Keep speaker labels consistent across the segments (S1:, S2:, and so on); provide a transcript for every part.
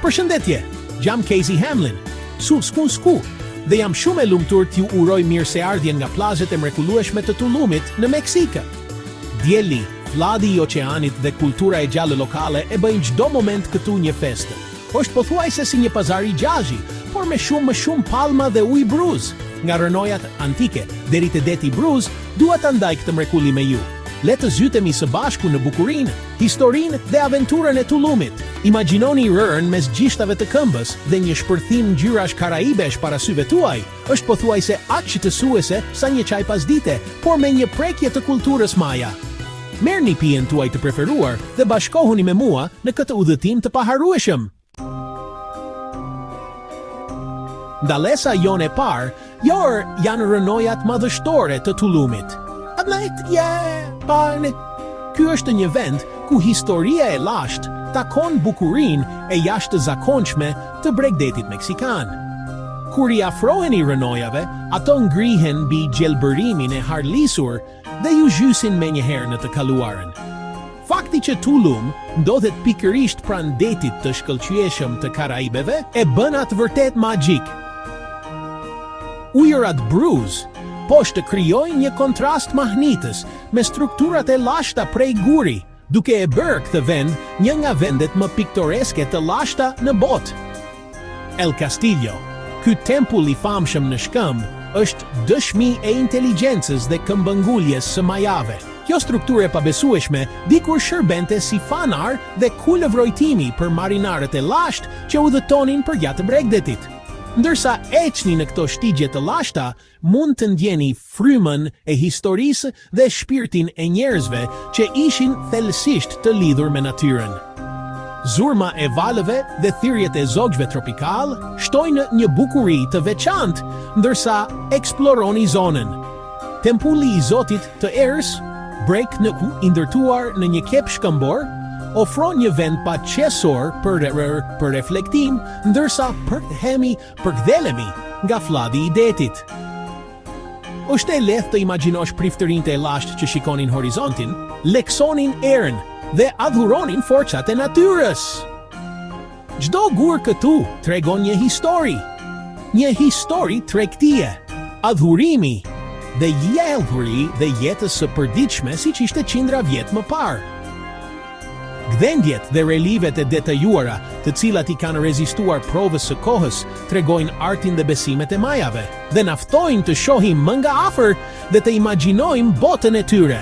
S1: Përshëndetje, jam Casey Hamlin, su sku sku, dhe jam shumë e lumtur t'ju uroj mirëseardhjen nga plazhet e mrekullueshme të Tulumit në Meksikë. Dielli, flladi i oqeanit dhe kultura e gjallë lokale e bëjnë çdo moment këtu një festë. Është pothuajse si një pazar i plazhi, por me shumë më shumë palma dhe ujë bruz. Nga rrënojat antike deri te deti bruz, dua ta ndaj këtë mrekulli me ju. Le të zhytemi së bashku në bukurinë, historinë dhe aventurën e Tulumit. Imagjinoni rërën mes gishtave të këmbës dhe një shpërthim ngjyrash karaibesh para syve tuaj, është pothuajse aq qetësuese sa një çaj pasdite, por me një prekje të kulturës maja. Merrni pijen tuaj të preferuar dhe bashkohuni me mua në këtë udhëtim të paharrueshëm! Ndalesa jonë e parë, jor janë rrënojat madhështore të Tulumit. Ky është një vend ku historia e lashtë takon bukurinë e jashtëzakonshme të bregdetit meksikan. Kur i afroheni rrënojave, ato ngrihen mbi gjelbërimin e harlisur dhe ju zhysin menjëherë në të kaluarën. Fakti që Tulum ndodhet pikërisht pranë detit të shkëlqyeshëm të Karaibeve e bën atë vërtet magjik. Ujërat bruz poshtë krijojnë një kontrast mahnitës me strukturat e lashta prej guri, duke e bërë këtë vend një nga vendet më piktoreske të lashta në botë. El Castillo, ky tempull i famshëm në shkëmb, është dëshmi e inteligjencës dhe këmbënguljes së majave. Kjo strukturë e pabesueshme dikur shërbente si fanar dhe kullë vrojtimi për marinarët e lashtë që udhëtonin përgjatë bregdetit. Ndërsa ecni në këto shtigje të lashta, mund të ndjeni frymën e historisë dhe shpirtin e njerëzve që ishin thellësisht të lidhur me natyrën. Zhurma e valëve dhe thirrjet e zogjve tropikalë shtojnë një bukuri të veçantë ndërsa eksploroni zonën. Tempulli i Zotit të Erës, Break në i ndërtuar në një kep shkëmbor, ofron një vend paqësor për për reflektim, ndërsa përhemi Përkëdhelemi nga flladi i detit. Është e lehtë të imagjinosh priftërinjtë e lashtë që shikonin horizontin, lexonin erën dhe adhuronin forcat e natyrës. Çdo gur këtu tregon një histori, një histori tregtie, adhurimi dhe jellhuri dhe jetës së përditshme siç ishte qindra vjet më parë. Gdhendjet dhe relievet e detajuara, të cilat i kanë rezistuar provës së kohës, tregojnë artin dhe besimet e majave, dhe na ftojnë të shohim më nga afër dhe të imagjinojmë botën e tyre.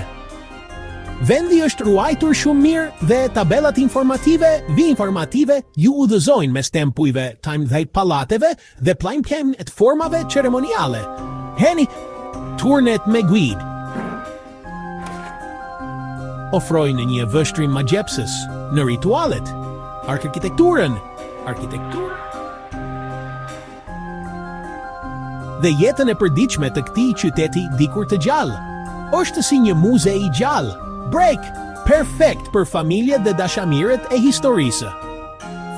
S1: Vendi është ruajtur shumë mirë dhe tabelat informative, vi informative ju udhëzojnë mes tempujve, time dhe pallateve dhe plajmkem të formave ceremoniale. Heni, turnet me guidë. Ofrojnë një vështrim magjepsës në ritualet, arkitekturën, arkitekturën dhe jetën e përditshme të këtij qyteti dikur të gjallë. Është si një muze i gjallë. Break, perfekt për familjet dhe dashamirët e historisë.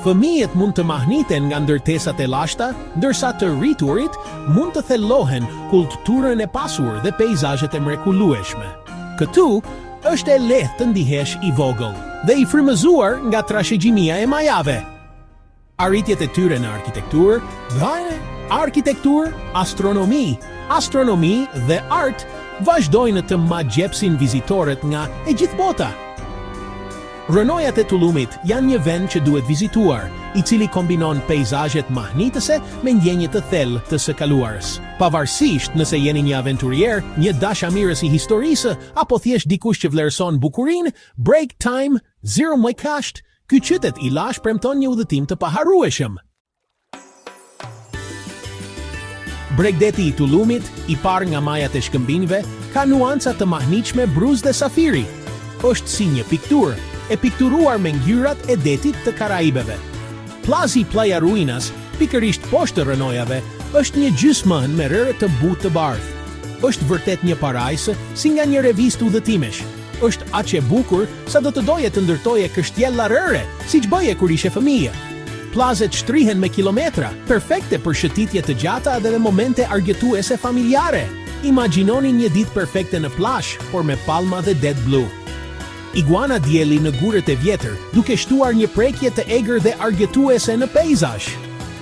S1: Fëmijët mund të mahniten nga ndërtesat e lashta, ndërsa të rriturit mund të thellohen kulturën e pasur dhe peizazhet e mrekullueshme. Këtu, është e lehtë të ndihesh i vogël dhe i frymëzuar nga trashëgimia e majave. Arritjet e tyre në arkitekturë, dhe arkitekturë, astronomi, astronomi dhe art vazhdojnë të magjepsin vizitorët nga e gjithë bota. Rrënojat e Tulumit janë një vend që duhet vizituar, i cili kombinon peizazhet mahnitëse me ndjenjë të thellë të së kaluarës. Pavarësisht nëse jeni një aventurier, një dashamirës i historisë apo thjesht dikush që vlerëson bukurinë, Break Time, Zero Më Kasht, ky qytet i lashtë premton një udhëtim të paharrueshëm. Bregdeti i Tulumit, i parë nga majat e shkëmbinjve, ka nuanca të mahnitshme bruz dhe safiri. Është si një pikturë, e pikturuar me ngjyrat e detit të Karaibeve. Plazhi Playa Ruinas, pikërisht poshtë rrënojave, është një gjysmëhënë me rërë të butë të bardhë. Është vërtet një parajsë, si nga një revistë udhëtimesh. Është aq e bukur sa do të doje të ndërtoje kështjella rëre, siç bëje kur ishe fëmijë. Plazhet shtrihen me kilometra, perfekte për shëtitje të gjata dhe momente argëtuese familjare. Imagjinoni një ditë perfekte në plazh, por me palma dhe det blu. Iguana dielli në gurët e vjetër, duke shtuar një prekje të egër dhe argëtuese në peizazh.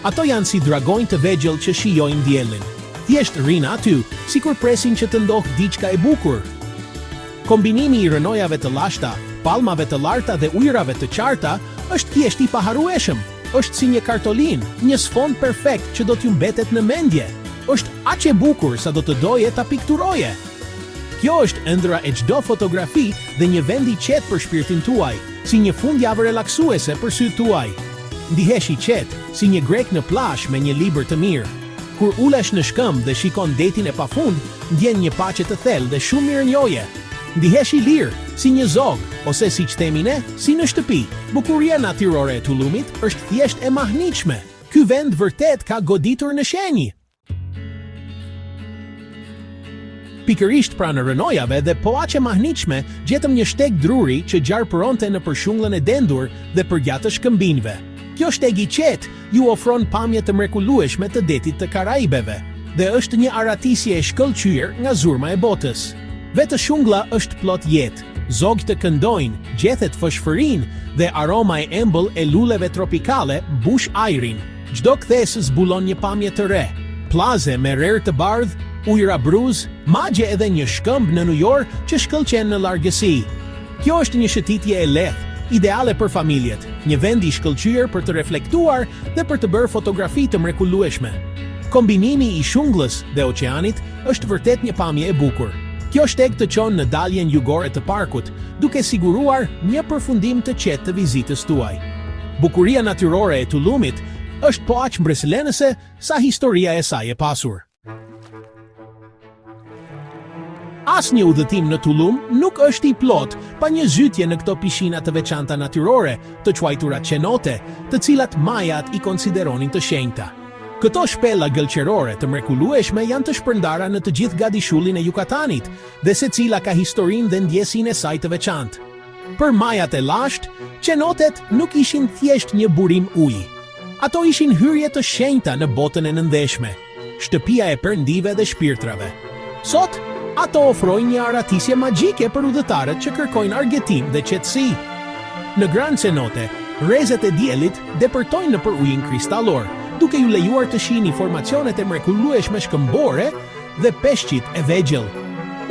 S1: Ato janë si dragonj të vegjël që shijojnë diellin. Thjesht rrinë aty, sikur presin që të ndodhë diçka e bukur. Kombinimi i rrënojave të lashta, palmave të larta dhe ujërave të qarta është thjesht i paharrueshëm. Është si një kartolinë, një sfond perfekt që do t'ju mbetet në mendje. Është aq e bukur sa do të doje ta pikturoje. Kjo është ëndrra e çdo fotografi dhe një vend i qetë për shpirtin tuaj, si një fundjavë relaksuese për sytë tuaj. Ndihesh i qetë, si një grek në plazh me një libër të mirë. Kur ulesh në shkëmb dhe shikon detin e pafund, ndjen një paqe të thellë dhe shumë mirënjohje. Ndihesh i lirë, si një zog, ose siç themi ne, si në shtëpi. Bukuria natyrore e Tulumit është thjesht e mahnitshme. Ky vend vërtet ka goditur në shenjë. Pikërisht pranë rrënojave dhe po aq e mahnitshme, gjetëm një shteg druri që gjarpëronte nëpër shunglën e dendur dhe përgjatë shkëmbinjve. Kjo shteg i qetë ju ofron pamje të mrekullueshme të detit të Karaibeve dhe është një arratisje e shkëlqyer nga zhurma e botës. Vetë shungla është plot jetë, zogjtë këndojnë, gjethet fëshfërijnë dhe aroma e ëmbël e luleve tropikale mbush ajrin. Çdo kthesë zbulon një pamje të re, plazhe me rërë të bardhë, ujëra bruz, madje edhe një shkëmb nënujor që shkëlqen në largësi. Kjo është një shëtitje e lehtë, ideale për familjet, një vend i shkëlqyer për të reflektuar dhe për të bërë fotografi të mrekullueshme. Kombinimi i shunglës dhe oqeanit është vërtet një pamje e bukur. Kjo shteg të çon në daljen jugore të parkut, duke siguruar një përfundim të qetë të vizitës tuaj. Bukuria natyrore e Tulumit është po aq mbresëlënëse sa historia e saj e pasur. Asnjë udhëtim në Tulum nuk është i plotë pa një zhytje në këto pishina të veçanta natyrore, të quajtura cenote, të cilat Majat i konsideronin të shenjta. Këto shpella gëlqerore të mrekullueshme janë të shpërndara në të gjithë gadishullin e Yucatanit dhe secila ka historinë dhe ndjesinë e saj të veçantë. Për Majat e lashtë, cenotet nuk ishin thjesht një burim uji. Ato ishin hyrje të shenjta në botën e nëndheshme, shtëpia e perëndive dhe shpirtrave. Sot, ato ofrojnë një arratisje magjike për udhëtarët që kërkojnë argëtim dhe qetësi. Në Gran Cenote, rrezet e diellit depërtojnë nëpër ujin kristalor, duke ju lejuar të shihni formacionet e mrekullueshme shkëmbore dhe peshqit e vegjël.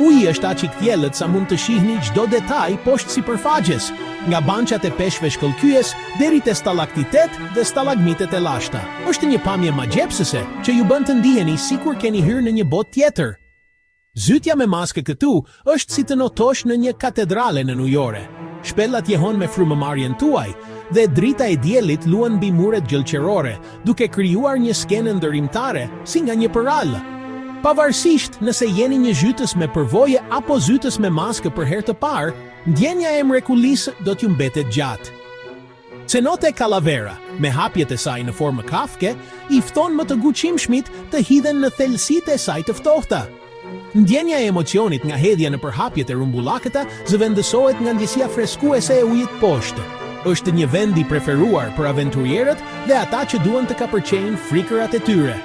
S1: Uji është aq i kthjellët sa mund të shihni çdo detaj poshtë sipërfaqes, nga bançat e peshqve shkëlqyes deri te stalaktitet dhe stalagmitet e lashta. Është një pamje magjepsëse që ju bën të ndiheni sikur keni hyrë në një botë tjetër. Zhytja me maskë këtu është si të notosh në një katedrale nënujore. Shpellat jehojnë me frymëmarrjen tuaj dhe drita e diellit luan mbi muret gëlqerore, duke krijuar një skenë ëndërrimtare, si nga një përrallë. Pavarësisht nëse jeni një zhytës me përvojë apo zhytës me maskë për herë të parë, ndjenja e mrekullisë do t'ju mbetet gjatë. Cenote Calavera, me hapjet e saj në formë kafke, i fton më të guximshmit të hidhen në thellësitë e saj të ftohta. Ndjenja e emocionit nga hedhja nëpër hapjet e rrumbullakëta zëvendësohet nga ndjesia freskuese e ujit poshtë. Është një vend i preferuar për aventurierët dhe ata që duan të kapërcejnë frikërat e tyre.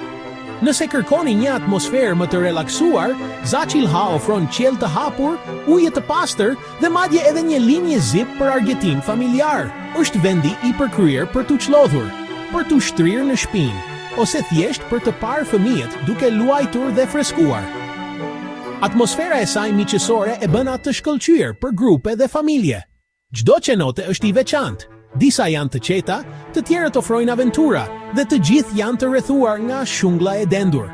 S1: Nëse kërkoni një atmosferë më të relaksuar, Zachil Ha ofron qiell të hapur, ujë të pastër dhe madje edhe një linjë zip për argëtim familjar. Është vendi i përkryer për t'u çlodhur, për t'u shtrirë në shpinë, ose thjesht për të parë fëmijët duke luajtur dhe freskuar. Atmosfera e saj miqësore e bën atë të shkëlqyer për grupe dhe familje. Çdo cenote është i veçantë. Disa janë të qeta, të tjerët ofrojnë aventura dhe të gjithë janë të rrethuar nga shungla e dendur.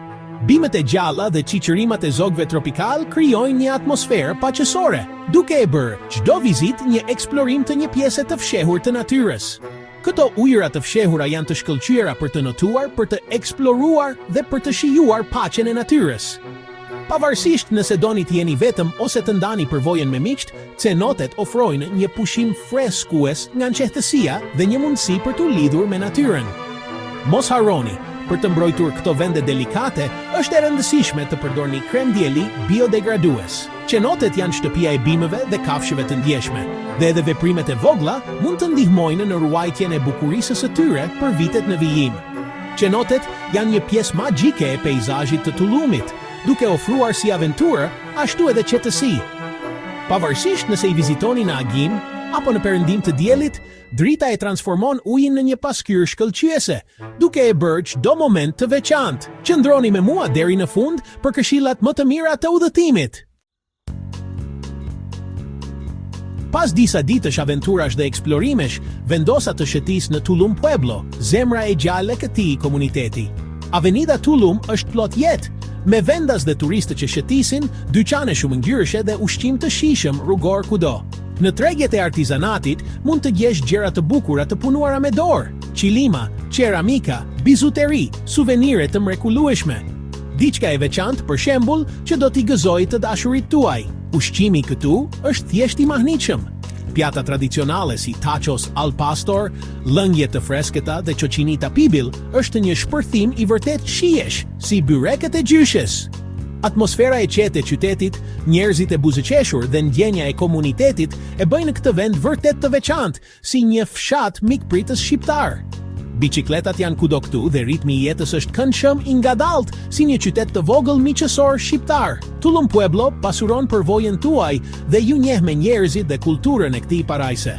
S1: Bimët e gjalla dhe cicërimat e zogjve tropikalë krijojnë një atmosferë paqësore, duke e bërë çdo vizitë një eksplorim të një pjese të fshehur të natyrës. Këto ujëra të fshehura janë të shkëlqyera për të notuar, për të eksploruar dhe për të shijuar paqen e natyrës. Pavarësisht nëse doni të jeni vetëm ose të ndani përvojën me miqtë, cenotet ofrojnë një pushim freskues nga nxehtësia dhe një mundësi për t'u lidhur me natyrën. Mos harroni, për të mbrojtur këto vende delikate, është e rëndësishme të përdorni krem dielli biodegradues. Cenotet janë shtëpia e bimëve dhe kafshëve të ndjeshme, dhe edhe veprimet e vogla mund të ndihmojnë në ruajtjen e bukurisë së tyre për vitet në vijim. Cenotet janë një pjesë magjike e peizazhit të Tulumit, duke ofruar si aventurë, ashtu edhe qetësi. Pavarësisht nëse i vizitoni në agim apo në perëndim të diellit, drita e transformon ujin në një pasqyrë shkëlqyese, duke e bërë çdo moment të veçantë. Qëndroni me mua deri në fund për këshillat më të mira të udhëtimit. Pas disa ditësh aventurash dhe eksplorimesh, vendosa të shëtis në Tulum Pueblo, zemra e gjallë e këtij komuniteti. Avenida Tulum është plot jetë, me vendas dhe turistë që shëtisin, dyqane shumëngjyrëshe dhe ushqim të shijshëm rrugor kudo. Në tregjet e artizanatit mund të gjesh gjëra të bukura të punuara me dorë, qilima, qeramika, bizhuteri, suvenire të mrekullueshme. Diçka e veçantë, për shembull, që do t'i gëzojë të dashurit tuaj. Ushqimi këtu është thjesht i mahnitshëm. Pjata tradicionale si tacos al pastor, lëngje të freskëta dhe cochinita pibil është një shpërthim i vërtetë shijesh, si byrekët e gjyshes. Atmosfera e qetë e qytetit, njerëzit e buzëqeshur dhe ndjenja e komunitetit e bëjnë këtë vend vërtet të veçantë, si një fshat mikpritës shqiptar. Biçikletat janë kudo këtu dhe ritmi i jetës është këndshëm i ngadaltë, si një qytet të vogël miqësor shqiptar. Tulum Pueblo pasuron përvojën tuaj dhe ju njeh me njerëzit dhe kulturën e këtij parajse.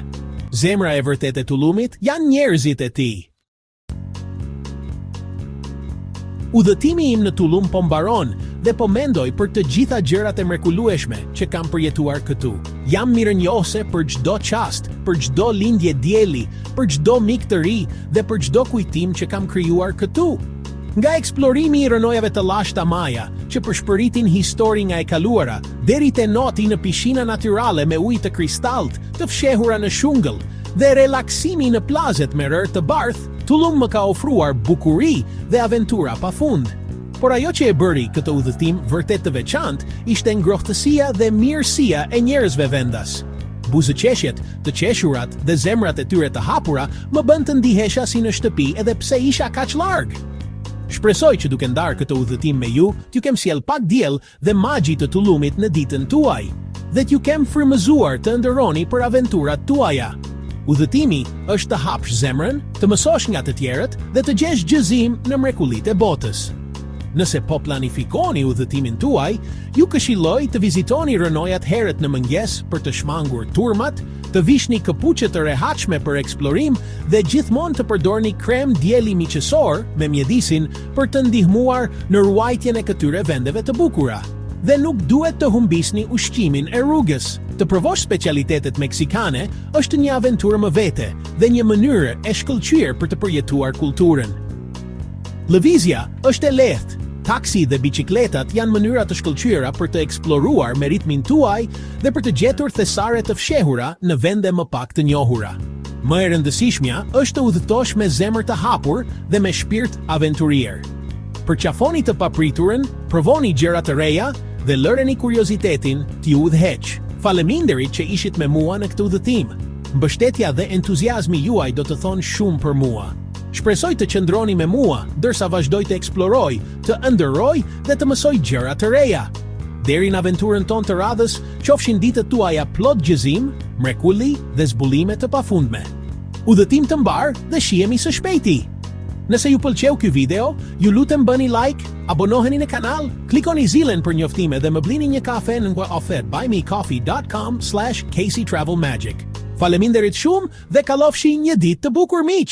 S1: Zemra e vërtetë e Tulumit janë njerëzit e tij. Udhëtimi im në Tulum po mbaron dhe po mendoj për të gjitha gjërat e mrekullueshme që kam përjetuar këtu. Jam mirënjohëse për çdo çast, për çdo lindje dielli, për çdo mik të ri dhe për çdo kujtim që kam krijuar këtu. Nga eksplorimi i rrënojave të lashta Maja, që pëshpëritin histori nga e kaluara, deri te noti në pishina natyrale me ujë të kristaltë, të fshehura në xhungël, dhe relaksimi në plazhet me rërë të bardhë, Tulum më ka ofruar bukuri dhe aventura pa fund. Por ajo që e bëri këtë udhëtim vërtet të veçantë ishte ngrohtësia dhe mirësia e njerëzve vendas. Buzëqeshjet, të qeshurat dhe zemrat e tyre të hapura më bënë të ndihesha si në shtëpi edhe pse isha kaq larg. Shpresoj që duke ndarë këtë udhëtim me ju, t'ju kem sjell pak diell dhe magji të Tulumit në ditën tuaj dhe t'ju kem frymëzuar të ëndërroni për aventurat tuaja. Udhëtimi është të hapsh zemrën, të mësosh nga të tjerët dhe të gjesh gëzim në mrekullitë e botës. Nëse po planifikoni udhëtimin tuaj, ju këshilloj të vizitoni rrënojat herët në mëngjes për të shmangur turmat, të vishni këpucë të rehatshme për eksplorim dhe gjithmonë të përdorni krem dielli miqësor me mjedisin për të ndihmuar në ruajtjen e këtyre vendeve të bukura. Dhe nuk duhet të humbisni ushqimin e rrugës. Të provosh specialitetet meksikane është një aventurë më vete dhe një mënyrë e shkëlqyer për të përjetuar kulturën. Lëvizja është e lehtë. Taksi dhe biçikletat janë mënyra të shkëlqyera për të eksploruar me ritmin tuaj dhe për të gjetur thesare të fshehura në vende më pak të njohura. Më e rëndësishmja është të udhëtosh me zemër të hapur dhe me shpirt aventurier. Përqafoni të papriturën, provoni gjëra të reja dhe lëreni kuriozitetin t'ju udhëheqë. Faleminderit që ishit me mua në këtë udhëtim. Mbështetja dhe entuziazmi juaj do të thonë shumë për mua. Shpresoj të qëndroni me mua ndërsa vazhdoj të eksploroj, të ëndërroj dhe të mësoj gjëra të reja. Deri në aventurën tonë të radhës, qofshin ditët tuaja plot gëzim, mrekulli dhe zbulime të pafundme. Udhëtim të mbarë dhe shihemi së shpejti! Nëse ju pëlqeu ky video, ju lutem bëni like, abonoheni në kanal, klikoni zilen për njoftime dhe më blini një kafe në offer buymeacoffee.com/caseytravelmagic. Faleminderit shumë dhe kalofshi një ditë të bukur miq!